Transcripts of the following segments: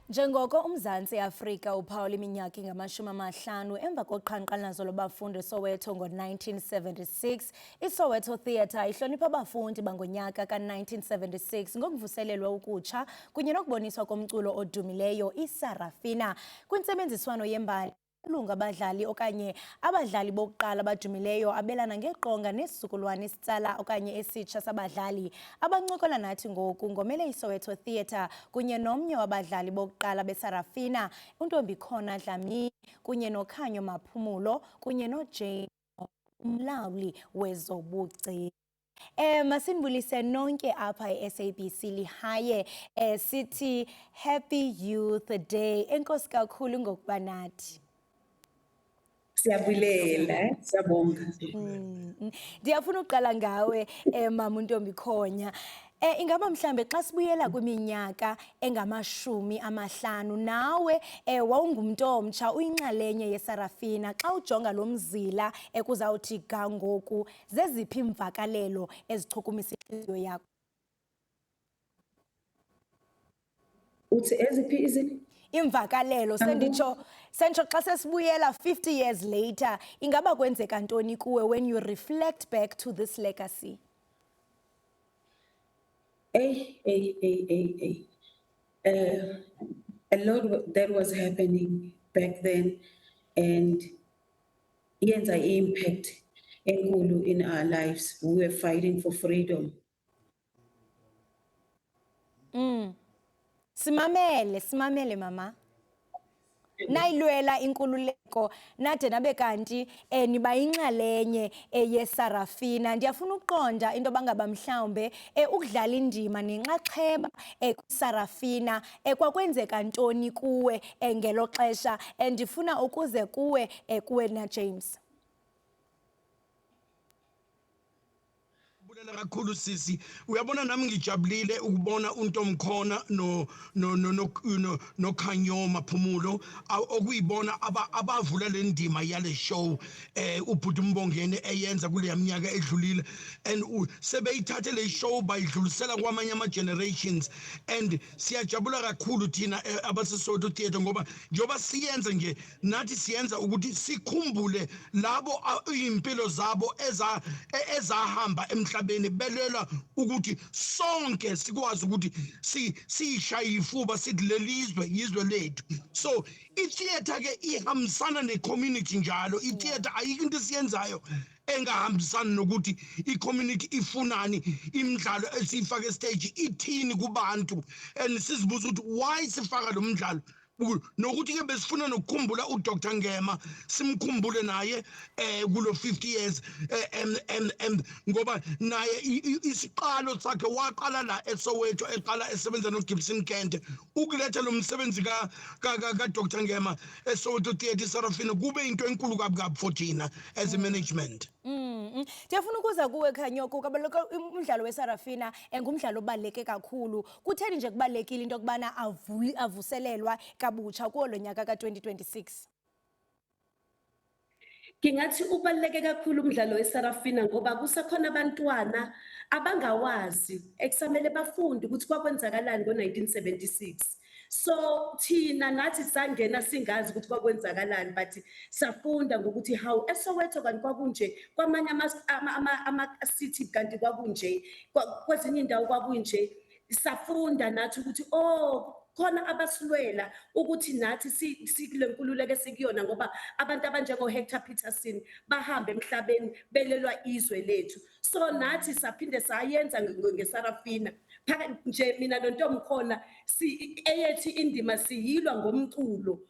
Njengoko uMzantsi Afrika uphawula iminyaka engama-50 emva koqhankqalazo lwabafundi eSoweto ngo-1976, iSoweto Theatre ihlonipha abafundi bangonyaka ka-1976 ngokuvuselelwa ukutsha kunye nokuboniswa komculo odumileyo iSarafina. Kwintsebenziswano yembali, amalungu abadlali okanye abadlali bokuqala abadumileyo abelana ngeqonga nesizukulwana esitsala okanye esitsha sabadlali. Abancokola nathi ngoku ngomele iSoweto Theatre kunye nomnye wabadlali bokuqala beSarafina, uNtombikhona Dlamini, kunye noKhanyo Maphumulo kunye noJane, umlawuli wezobugcisa. Masinibulise nonke apha e-SABC Lehae, sithi Happy Youth Day. Enkosi kakhulu ngokuba nathi. Siyabulela, siyabonga. Ndiyafuna ukuqala ngawe, mama uNtombikhonya. Ingaba mhlambe xa sibuyela kwiminyaka engama-50 nawe wawungumntu omtsha uyinxalenye yeSarafina, xa ujonga lo mzila ekuzawuthi ga ngoku, zeziphi iimvakalelo ezichukumisa intliziyo yakho? Uthi eziphi izini? Imvakalelo, senditsho xa sesibuyela 50 years later, ingaba kwenzeka ntoni kuwe when you reflect back to this legacy? Hey, hey, hey, hey, hey. A lot that was happening back then, and yenza impact enkulu in our lives. We were fighting for freedom. Simamele, simamele mama. Nayilwela inkululeko nade nabe kanti niba yinxalenye yeSarafina. Ndiyafuna ukuqonda into bangaba mhlawumbe ukudlala indima nenxaxheba kwiSarafina, kwakwenzeka ntoni kuwe ngelo xesha? Ndifuna ukuze kuwe na James. Bulela kakhulu sisi. Uyabona nami ngijabulile ukubona uNtomkhona no no no no no noKhanyo Maphumulo, okuyibona abavula le ndima yale show ubhuti Mbongeni eyenza kule minyaka edlulile, and sebeyithathe le show bayidlulisela kwamanye ama generations, and siyajabula kakhulu thina abaseSoweto Theatre, ngoba njengoba siyenza nje nathi siyenza ukuthi sikhumbule labo impilo zabo ezahamba emhlabeni belwela ukuthi sonke sikwazi ukuthi siyishaye ifuba sithi lelizwe yizwe lethu. So i-theatre ke ihambisana ne-community njalo. I-theatre ayikho into esiyenzayo engahambisani nokuthi i-community ifunani, imidlalo esiyifaka estage ithini kubantu, and sizibuza ukuthi why sifaka lo mdlalo, nokuthi ke besifuna nokukhumbula uDr Ngema, simkhumbule naye kulo 50 years, em ngoba naye isiqalo sakhe waqala la eSoweto, eqala esebenza noGibson Kente ukuletha lo msebenzi ka ka ka Dr Ngema eSoweto Theatre Sarafina kube into enkulu kabi kabi for thina as a management. Ndiyafuna ukuza kuwe Khanyoko, kaloku umdlalo weSarafina ngumdlalo obaluleke kakhulu. Kutheni nje kubalulekile into yokubana avuselelwa kabutsha kuwo lo nyaka ka-2026? Ngingathi ubaluleke kakhulu umdlalo weSarafina ngoba kusakhona abantwana abangawazi ekusamele bafunde ukuthi kwakwenzakalani ngo-1976. So thina nathi sangena singazi ukuthi kwakwenzakalani, but safunda ngokuthi hawu, eSoweto kanti kwakunje, kwamanye ama-city kanti kwakunje, kwezinye indawo kwakunje. Safunda nathi ukuthi oh, khona abasilwela ukuthi nathi sikule nkululeko esikuyona, ngoba abantu abanjengo Hector Peterson bahamba emhlabeni belelwa izwe lethu. So nathi saphinde sayenza ngeSarafina. Phakathi nje mina noNtomkhona si eyethi indima siyilwa ngomculo,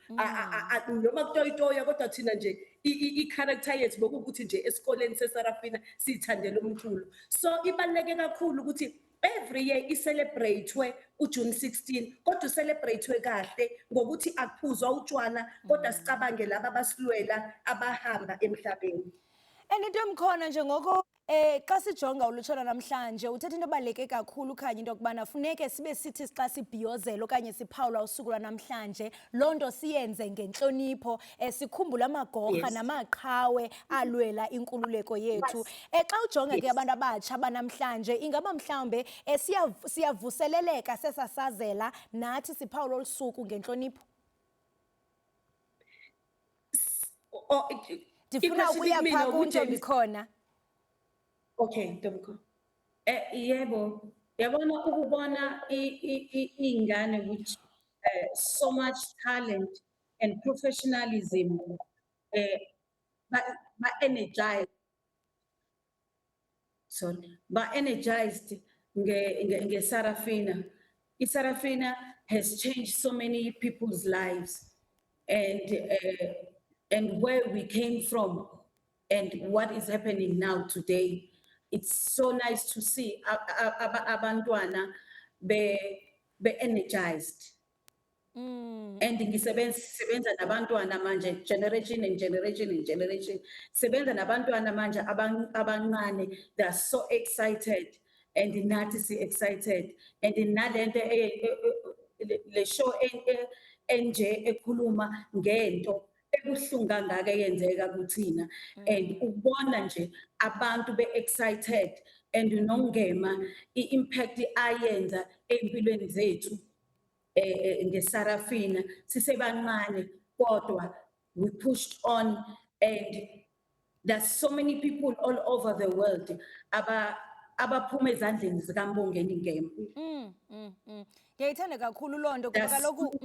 noma kutoyitoya, kodwa thina nje i-character yethu bokuthi nje esikoleni seSarafina sithandela umculo. So ibaluleke kakhulu ukuthi every year i-celebrate uJune 16, kodwa ucelebrate kahle ngokuthi akuphuzwa utshwala, kodwa sicabange laba abasilwela abahamba emhlabeni. And into emkhona njengoko xa sijonga ulutsha lwanamhlanje, uthetha into ebaluleke kakhulu khanye, into yokubana funeke sibe sithi xa sibhiyozela okanye siphawula usuku lwanamhlanje, loo nto siyenze ngentlonipho, sikhumbule amagorha namaqhawe alwela inkululeko yethu. Xa ujonga ke abantu abatsha banamhlanje, ingaba mhlawumbe siyavuseleleka sesasazela nathi siphawula olu suku ngentlonipho? Oh, Ndifuna i-question ukuya kumina phaa ukuthi kuNtombi khona. Okay, Ntombi. Yebo, yabona ukubona iy'ngane which so much talent and professionalism, ba energized. Sorry, ba energized nge Sarafina. I-Sarafina has changed so many people's lives and where we came from and what is happening now today. It's so nice to see abantwana be energized. And ngisebenza sebenza nabantwana manje, generation and generation and generation. Sebenza nabantwana manje abancane, they are so excited and nathi si excited and nalento le show enje ekhuluma ngento ebuhlungu kangaka eyenzeka kuthina and ukubona nje abantu be excited and nongema i-impact ayenza empilweni zethu ngeSarafina sisebancane, kodwa we pushed on and there's so many people all over the world abaphuma ezandleni zikaMbongeni Ngema. Ndiyayithanda kakhulu loo nto kuba kaloku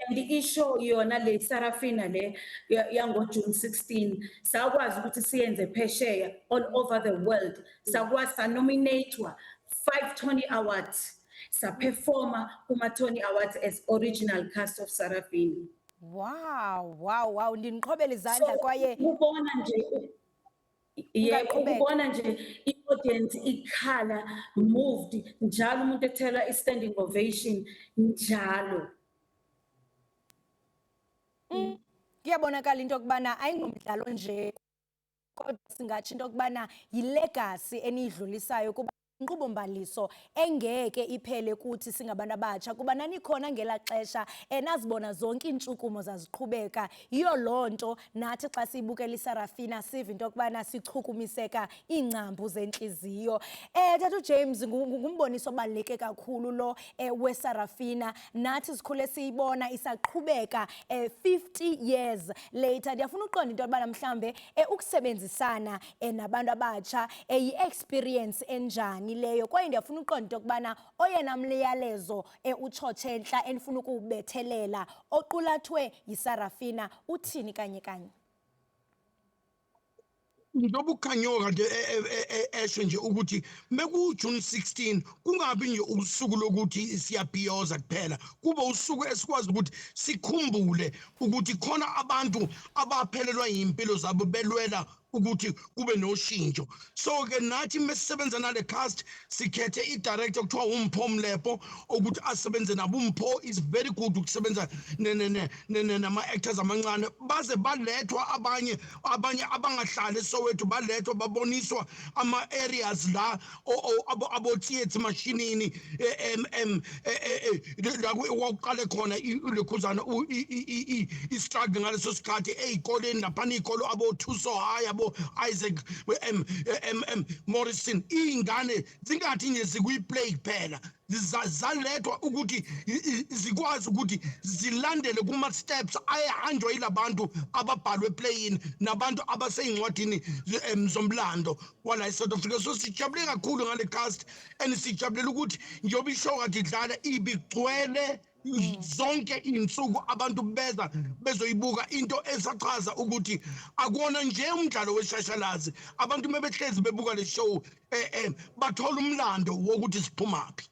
And ishow yona le Sarafina le yango June 16 sakwazi ukuthi siyenze phesheya, all over the world, sakwazi sanominatwa 5 Tony Awards, saperforma kuma Tony Awards as original cast of Sarafina. Wow, ndiniqhobela izandla So, kwaye ukubona nje, yebo, Ungaqhubeka. Ukubona nje i-audience ikhala, moved njalo, umuntu ethela i-standing ovation njalo. Kuyabonakala into yokubana ayingomdlalo nje, kodwa singatsho into yokubana yilegacy eniyidlulisayo, kuba inkqubombaliso engeke iphele kuthi singabantu abatsha, kuba nanikhona ngelaa xesha, nazibona zonke iintshukumo zaziqhubeka. Yiyo loo nto nathi xa siyibukela iSarafina siva into yokubana sichukumiseka iingcambu zentliziyo. Tata uJames, ngumboniso obaluleke kakhulu lo weSarafina. Nathi sikhule siyibona isaqhubeka 50 years later. Ndiyafuna uqonda into yobana mhlawumbe ukusebenzisana nabantu abatsha yi-experience enjani leyo, kwaye ndiyafuna uqonda into yokubana oyena myalezo utshotshe entla enifuna ukuwubethelela oqulathwe yiSarafina uthini kanye kanye? Njengoba ukhanyoka nje esho nje ukuthi meku June 16 kungabi nje usuku lokuthi siyabhiyoza kuphela, kube usuku esikwazi ukuthi sikhumbule ukuthi khona abantu abaphelelwa impilo zabo belwela ukuthi kube noshintsho. So ke nathi mesisebenza nale cast, sikhethe i-director kuthiwa uMpho Mlepo ukuthi asebenze nabo. UMpho is very good ukusebenza nama-actors amancane, baze balethwa abanye abangahlali eSoweto, balethwa baboniswa ama-areas la aboTsietsi Mashinini, la kwakuqale khona lekhuzana i-struggle ngaleso sikhathi ey'koleni laphana, iy'kolo abo-Thuso High, abo-Isaac M M Morrison. Iy'ngane zingathi nje zikuyi-play kuphela, zalethwa ukuthi zikwazi ukuthi zilandele kuma-steps ayehanjwa yilabantu ababhalwe eplayini nabantu abasey'ncwadini zomlando wala e-South Africa. So sijabule kakhulu ngale cast and sijabulela ukuthi njengoba ishow kade idlala ibigcwele zonke iy'nsuku, abantu beza bezoyibuka, into esachaza ukuthi akuwona nje umdlalo weshashalazi. Abantu uma behlezi bebuka le show bathola umlando wokuthi siphumaphi.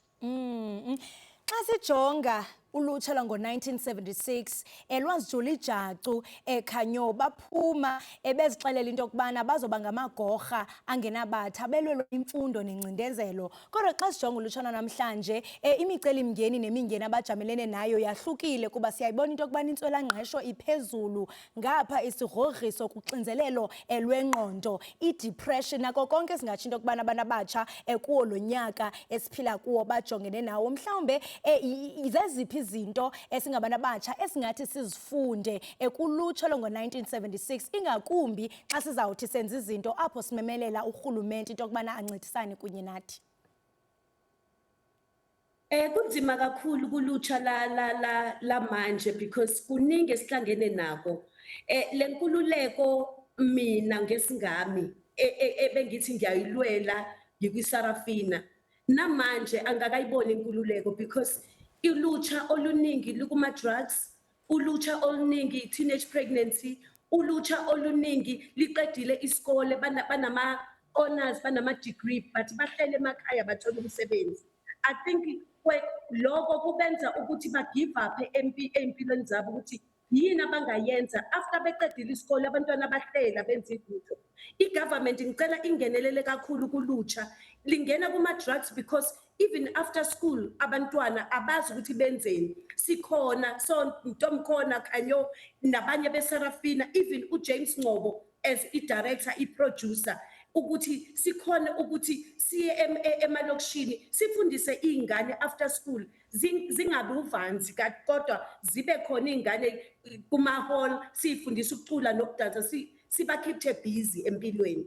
Xa sijonga Ulutsha lwango-1976 lwazijula ijacu eKhanyo, baphuma bezixelela into yokubana bazoba ngamagorha angenabatha, belwelwa imfundo nencindezelo. Kodwa xa sijonga ulutsha lwanamhlanje, imicelimngeni nemingeni abajamelene nayo yahlukile, kuba siyayibona into yokubana intswelangqesho iphezulu, ngapha isigrogriso kuxinzelelo lwengqondo, i-depression, nako konke singatsho into yokubana abantu abatsha kuwo lo nyaka esiphila kuwo bajongene nawo. Mhlawumbe zeziphi izinto esingabantu abatsha esingathi sizifunde kulutsha lwango-1976, ingakumbi xa sizawuthi senze izinto apho simemelela urhulumente into yokubana ancedisane kunye nathi? Kunzima kakhulu kulutsha la la la lamanje because kuningi esihlangene nako. Lenkululeko mina ngesingami ebengithi ngiyayilwela ngikwiSarafina. Namanje angakayiboni inkululeko because ilutsha oluningi lukuma drugs, ulutsha oluningi teenage pregnancy, ulutsha oluningi liqedile isikole, banama honors, banama degree, but bahlele emakhaya bathola umsebenzi. I think lokho kubenza ukuthi ba give up empilweni zabo, ukuthi yini abangayenza after beqedile isikole. Abantwana bahlela benza ilutho. I-government ngicela ingenelele kakhulu kulutsha lingena kuma-drugs because even after school abantwana abazi ukuthi benzeni. Sikhona, so Ntomkhona, Khanyo nabanye beSarafina, even uJames Ngcobo as i-director, i-producer, ukuthi sikhone ukuthi siye emalokishini sifundise iy'ngane after school, zingabi uvanzi, kodwa zibe khona iy'ngane kuma-hall, siy'fundise ukucula nokudansa, sibakhiphe busy empilweni.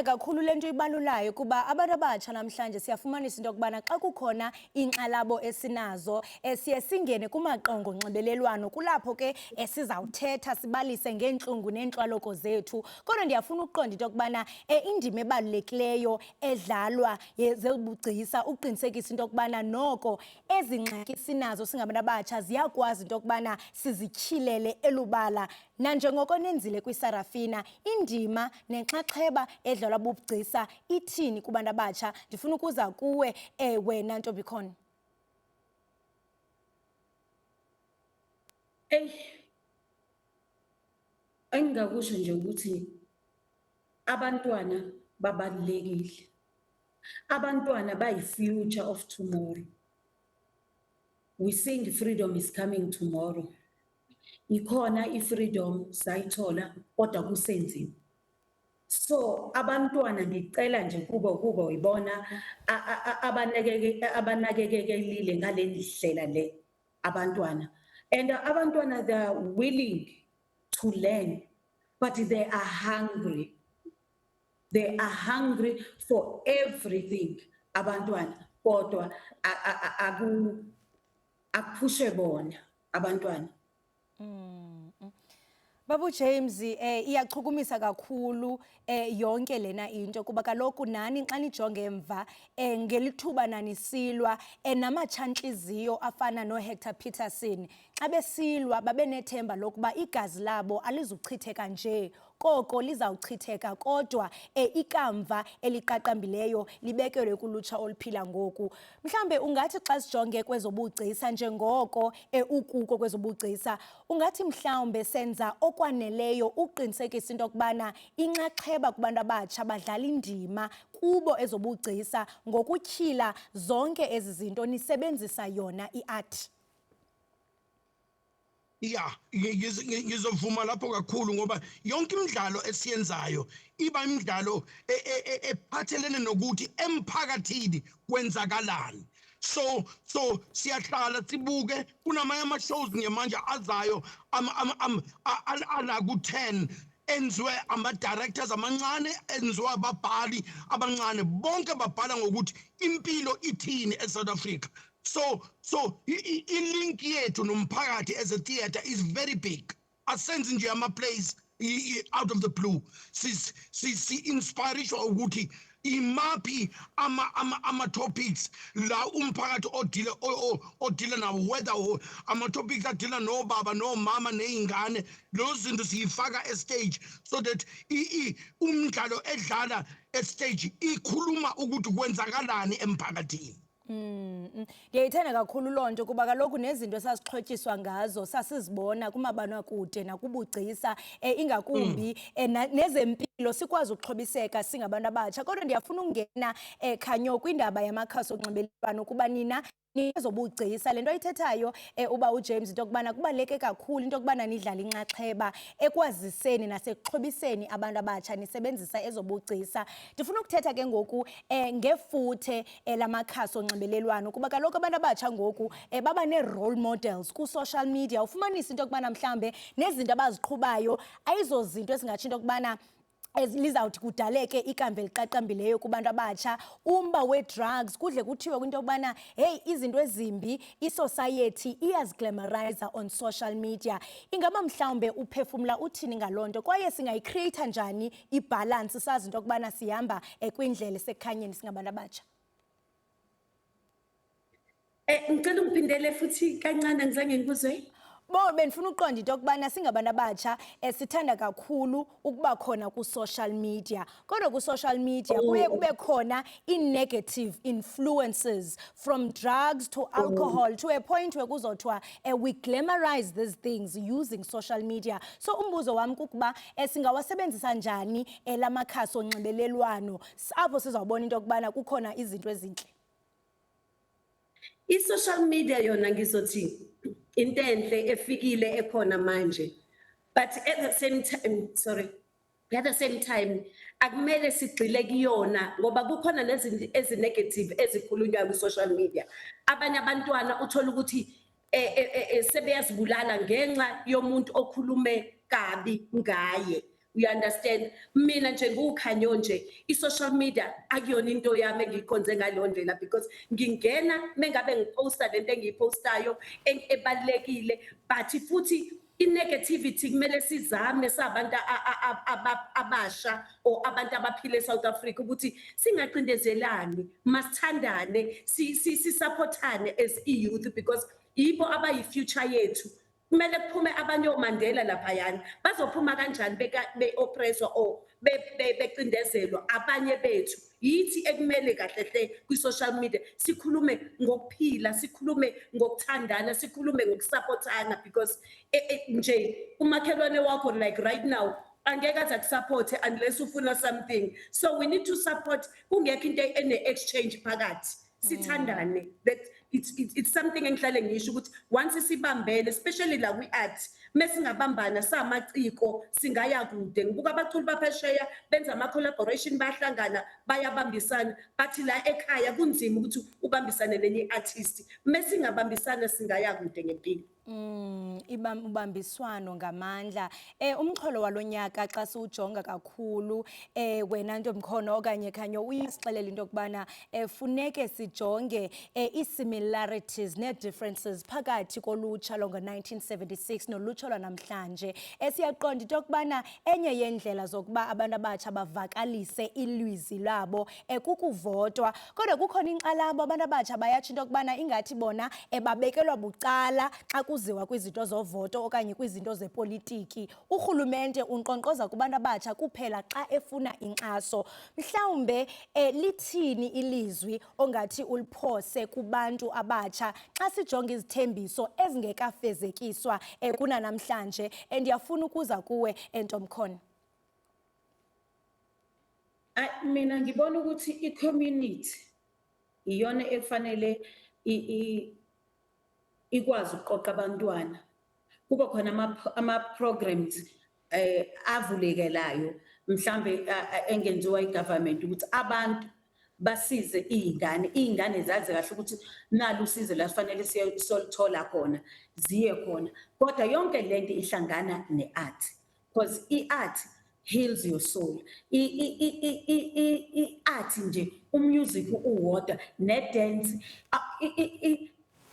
Kakhulu lento ibalulayo, kuba abantu abatsha namhlanje siyafumanisa into yokubana xa kukhona iinkxalabo esinazo, siye singene kumaqonga onxibelelwano, kulapho ke esizawuthetha sibalise ngeentlungu neentlwaloko zethu. Kodwa ndiyafuna ukuqonda into yokubana indima ebalulekileyo edlalwa yezobugcisa ukuqinisekisa into yokubana noko ezi ngxaki sinazo singabantu abatsha ziyakwazi into yokubana sizityhilele elubala, nanjengoko nenzile kwiSarafina, indima nenxaxheba edlalwa bubugcisa ithini kubantu abatsha? Ndifuna ukuza kuwe, wena Ntombikhona. Eyi, engingakusho nje ukuthi abantwana babalulekile. Abantwana bayi-future of tomorrow. We sing "Freedom is coming tomorrow." Ikhona i-freedom, sayithola, kodwa kusenzima. So abantwana ngicela nje kubo ibona abanakekelile ngale ndlela le abantwana. And abantwana, they are willing to learn, but they are hungry. They are hungry for everything abantwana, kodwa akuphushe bona abantwana. Babu James, iyachukumisa kakhulu yonke lena into, kuba kaloku nani xa nijonge emva ngelithuba nanisilwa namatshantliziyo afana noHector Peterson, xa besilwa babenethemba lokuba igazi labo alizuchitheka nje, koko lizawuchitheka kodwa ikamva eliqaqambileyo libekelwe kulutsha oluphila ngoku. Mhlambe ungathi xa sijonge kwezobugcisa, njengoko ukuko kwezobugcisa, ungathi mhlawumbe senza okwaneleyo ukuqinisekisa into yokubana inxaxheba kubantu abatsha badlala indima kubo ezobugcisa ngokutyhila zonke ezi zinto nisebenzisa yona i-art? Ya, ngizovuma lapho kakhulu, ngoba yonke imidlalo esiyenzayo iba imidlalo ephathelene nokuthi emphakathini kwenzakalani. So siyahlala sibuke kunamanye ama-shows ngemanje azayo ala ku-10 enziwe ama-directors amancane, enziwe ababhali abancane, bonke babhala ngokuthi impilo ithini e-South Africa. So i-link yethu nomphakathi as a theatre is very big. Asenzi nje ama-plays out of the blue. Si-inspirishwa ukuthi imaphi ama-topics la umphakathi odile nawo, whether ama-topics adila nobaba nomama ney'ngane. Lezo zinto siyifaka e-stage so that umdlalo edlala e-stage ikhuluma ukuthi kwenzakalani emphakathini. Ndiyayithanda kakhulu loo nto, kuba kaloku nezinto esasixhotyiswa ngazo sasizibona kumabonakude nakubugcisa, ingakumbi nezempilo, sikwazi ukuxhobiseka singabantu abatsha. Kodwa ndiyafuna ukungena, Khanyo, kwindaba yamakhasi onxibelelwano, kuba nina nezobugcisa. Le nto ayithethayo uba uJames, into yokubana kubaluleke kakhulu into yokubana nidlale inxaxheba ekwaziseni nasekuxhobiseni abantu abatsha nisebenzisa ezobugcisa. Ndifuna ukuthetha ke ngoku ngefuthe lamakhasi onxibelelwano, kuba kaloku abantu abatsha ngoku baba nee-role models ku-social media. Ufumanise into yokubana mhlawumbe nezinto abaziqhubayo ayizozinto esingatsho into yokubana lizawuthi kudaleke ikamva eliqaqambileyo kubantu abatsha. Umba we-drugs, kudle kuthiwe kwinto yokubana heyi, izinto ezimbi isociety iyaziglamoriza on social media. Ingaba mhlawumbe uphefumla uthini ngaloo nto, kwaye singayicreata njani ibhalansi, sazi into yokubana sihamba kwindlela esekukhanyeni singabantu abatsha? Ngicela ungiphindele futhi kancane, ngizange ngikuzwe. Bo, bendifuna ukuqonda into yokubana singabantu abatsha sithanda kakhulu ukuba khona ku-social media, kodwa ku-social media kuye kube khona ii-negative influences, from drugs to alcohol, to a point where kuzothiwa we glamorize these things using social media. So umbuzo wam kukuba singawasebenzisa njani la makhasi onxibelelwano apho sizawubona into yokubana kukhona izinto ezintle? I-social media yona ngizothi into enhle efikile ekhona manje. But at the same time, sorry, at the same time akumele sigxile kuyona, ngoba kukhona nezinto ezi-negative ezikhulunywayo ku-social media. Abanye abantwana uthola ukuthi sebeyazibulala ngenxa yomuntu okhulume kabi ngaye. You understand? Mina nje nguKhanyo nje, i-social media akuyona into yami engiyikhonze ngaleyo ndlela, because ngingena mengabe ngiposta lento engiyipostayo ebalulekile, but futhi i-negativity kumele sizame sabantu abasha or abantu abaphila eSouth Africa ukuthi singacindezelani, masithandane, sisupportane as i-youth, because yibo abayi-future yethu. Kumele kuphume abanye oMandela laphayana. Bazophuma kanjani be-oppresswa or becindezelwa abanye bethu? Yithi ekumele kahle hle kwi-social media sikhulume ngokuphila, sikhulume ngokuthandana, sikhulume ngokusupportana, because nje umakhelwane wakho, like right now, angeke aze akusupporte unless ufuna something. So we need to support kungekho into ene-exchange phakathi. Sithandane. That it's something engihlale ngisho ukuthi once sibambene, especially la kwi-art, mesingabambana samaciko singaya kude. Ngibuka abaculi baphesheya benza ama-collaboration, bayahlangana, bayabambisana, but la ekhaya kunzima ukuthi ubambisane nenye i-artist. Mesingabambisana singaya kude ngempilo. Ubambiswano ngamandla. Umxholo walonyaka xa siwujonga kakhulu, wena Ntomkhono okanye Khanyo, uyasixelela into yokubana funeke sijonge ii-similarities nee-differences phakathi kolutsha lwango-1976 nolutsha lwanamhlanje. Siyaqonda into yokubana enye yeendlela zokuba abantu abatsha bavakalise ilizwi labo kukuvotwa, kodwa kukhona inkxalabo, abantu abatsha bayatsho into yokubana ingathi bona babekelwa bucala xa kuziwa kwizinto zovoto okanye kwizinto zepolitiki. Urhulumente unkqonkqoza kubantu abatsha kuphela xa efuna inkxaso. Mhlawumbe lithini ilizwi ongathi uliphose kubantu abatsha xa sijonga izithembiso ezingekafezekiswa kunanamhlanje? Ndiyafuna ukuza kuwe, Ntomkhona. Ayi, mina ngibona ukuthi i-community iyona ekufanele ikwazi ukuqoqa abantwana, kube khona ama-programs avulekelayo, mhlambe engenziwa i-government, ukuthi abantu basize iy'ngane, iy'ngane zazi kahle ukuthi nalu usizo la sifanele siyoluthola khona, ziye khona. Kodwa yonke lento ihlangana ne-art, because i-art heals your soul. I-art nje, umusic uwodwa ne-dance,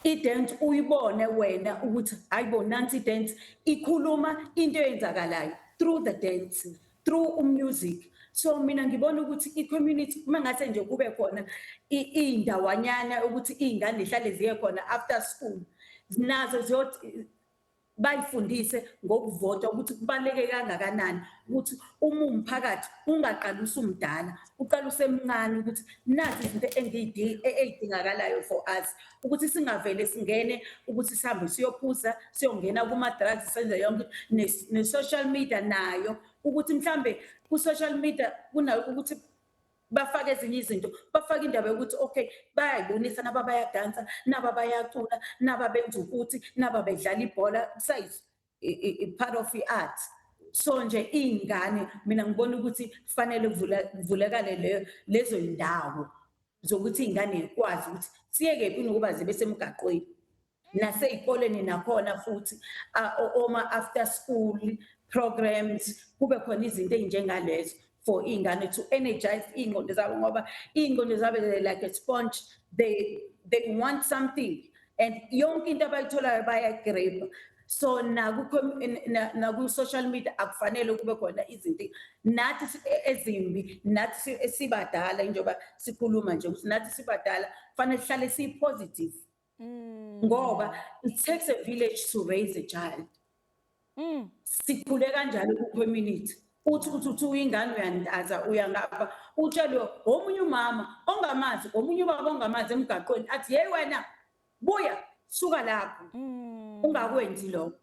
i-dance uyibone wena ukuthi hayibo, nansi i-dance ikhuluma into eyenzakalayo through the dance, through umusic. So mina ngibona ukuthi i-community, uma ngase nje kube khona iy'ndawanyana ukuthi iy'ngane zihlale ziye khona after school, nazo ziyothi Bayifundise ngokuvota ukuthi kubaluleke kangakanani ukuthi uma umphakathi ungaqali usumdala, uqale usemncane ukuthi nazi izinto ey'dingakalayo for us ukuthi singavele singene ukuthi sihambe siyophuza, siyongena kuma-drugs, senze yonke. Ne-social media nayo, ukuthi mhlambe ku-social media kuna ukuthi bafake ezinye izinto, bafake indaba yokuthi okay, bayayibonisa naba bayadansa, naba bayacula, naba benza ukuthi, naba bedlala ibhola, part of i-art. So nje iy'ngane, mina ngibona ukuthi kufanele kuvulekale lezo y'ndawo zokuthi iy'ngane y'kwazi ukuthi siye kephi kunokuba zibe semgaqweni. Nasey'koleni nakhona futhi, oma after school programs, kube khona izinto ey'njengalezo for iy'ngane to energize iy'ngqondo zabo, ngoba iy'ngqondo zabo, they like a sponge, they want something and yonke into abayitholayo bayayigrabha. So naku-social media akufanele kube khona izinto nathi ezimbi. Nathi esibadala, njengoba sikhuluma nje ukuthi nathi sibadala kufanele sihlale siyi-positive, ngoba it takes a village to raise a child. Sikhule kanjalo ku-community, uthi uyingane, uyandaza, uyangapha, utshelwe omunye umama ongamazi, omunye ubaba ongamazi emgaqweni, athi, "Hey wena, buya, suka lapho, ungakwenzi lokho."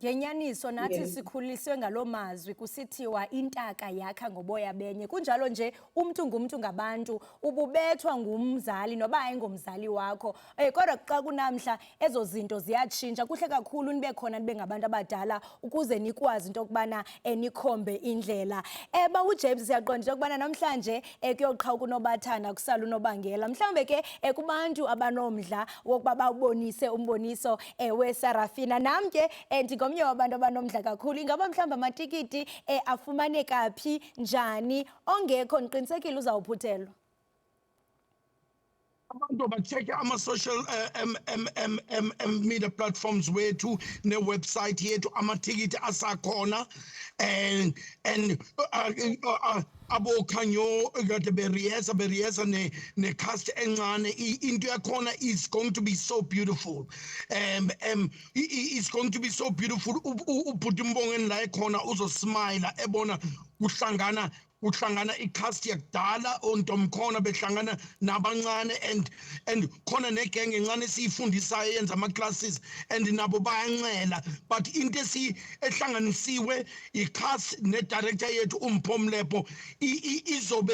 Ngenyaniso nathi sikhuliswe ngaloo mazwi kusithiwa intaka yakha ngoboya benye. Kunjalo nje umntu ngumntu ngabantu, ububethwa ngumzali noba ayingomzali wakho. Kodwa xa kunamhla ezo zinto ziyatshintsha. Kuhle kakhulu nibe khona, nibe ngabantu abadala ukuze nikwazi into yokubana nikhombe indlela. Ba uJames, siyaqonda into yokubana namhlanje kuyoqhawuka unobathana kusala unobangela. Mhlawumbe ke kubantu abanomdla wokuba bawubonise umboniso weSarafina, nam ke ndingomnye wabantu abanomdla kakhulu. Ingaba mhlawumbi amatikiti afumaneka phi, njani? Ongekho ndiqinisekile uzawuphuthelwa. Abantu ba-check ama-social media platforms wethu ne-website yethu, amathikithi asakhona and aboKhanyo kade beriyeza ne-cast encane. Into yakhona is going to be so beautiful, it's going to be so beautiful. Ubhuti Mbongeni la ekhona uzosmile ebona kuhlangana i-cast yakudala, ontomkhona behlangana nabancane and khona negenge encane esiyifundisayo yenza ama-classes and nabo bayancela, but into esi ehlanganisiwe i-cast ne-director yethu uMpho Mlepo izobe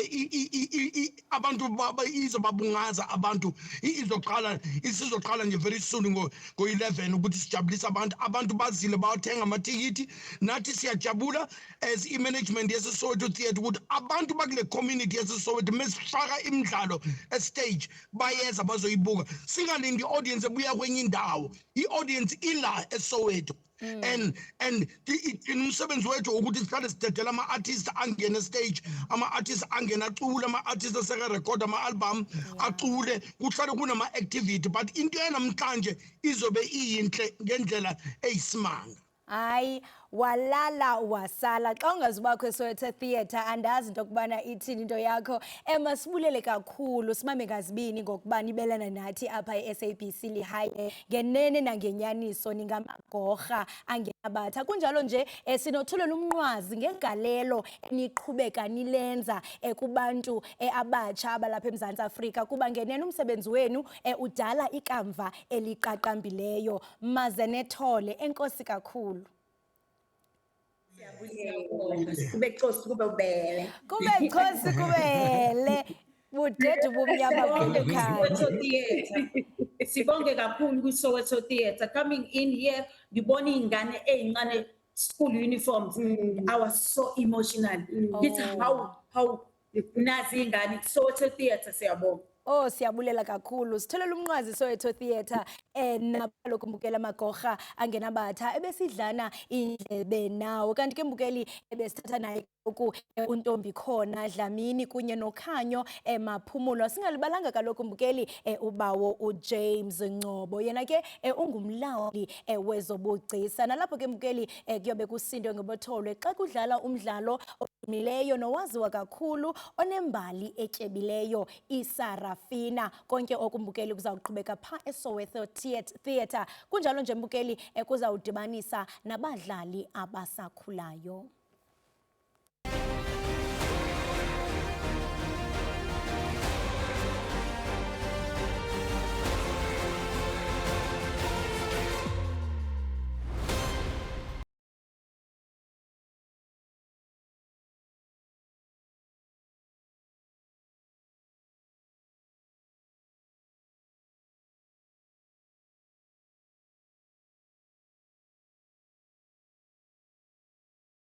abantu izobabungaza abantu. Izoqala, isizoqala nje very soon ngo-11 ukuthi sijabulise abantu. Abantu bazile bayothenga amathikithi. Nathi siyajabula as i-management yaseSoweto Theatre ukuthi abantu bakule community yaseSoweto, mesifaka imidlalo e-stage, bayeza bazoyibuka, singalindi i-audience ebuya kwenye indawo. I-audience ila eSoweto and umsebenzi wethu ukuthi sihlale sidedela ama-artist angene stage, ama-artist angene acule, ama-artist aseke-record ama-album acule, kuhlale kunama-activity, but into yanamhlanje izobe iyinhle ngendlela eyisimanga. Hayi, walala wasala xa ungazubakho eSoweto Theatre, andazi into yokubana ithini into yakho. Masibulele kakhulu, simame ngazibini ngokuba nibelana nathi apha e-SABC Lehae. Ngenene nangenyaniso ningamagorha angenabatha. Kunjalo nje sinothulela umnqwazi ngegalelo eniqhubeka nilenza kubantu abatsha abalapha eMzantsi Afrika, kuba ngenene umsebenzi wenu udala ikamva eliqaqambileyo. Maze nethole, enkosi kakhulu. Siyabonga. Kube chosi, kube ubele. Kube chosi kubele, budede ubumnyama. Sibonge Kukhanya. kwi-Soweto Theatre. Sibonge kakhulu kwi-Soweto Theatre. Coming in here, ngibona iy'ngane ey'ncane, school uniforms. I was so emotional. Ngithi how nazi iy'ngane. Soweto Theatre, siyabonga. Oh, siyabulela kakhulu. Sitholela umnqwazi Soweto Theatre nabalo kumbukela amagorha angenabatha ebesidlana indlebe nawo. Kanti ke mbukeli, ebesithatha naye ku uNtombi khona Dlamini kunye noKhanyo Maphumulo. Singalibalanga kaloku mbukeli ubawo uJames Ngcobo. Yena ke ungumlawuli wezobugcisa. Nalapho ke mbukeli kuyobe kusindwe ngobotholwe xa kudlala umdlalo odumileyo nowaziwa kakhulu onembali etyebileyo, iSarafina. Sarafina. Konke oku, mbukeli, kuzawuqhubeka phaa eSoweto Theatre. Kunjalo nje, mbukeli, kuzawudibanisa nabadlali abasakhulayo.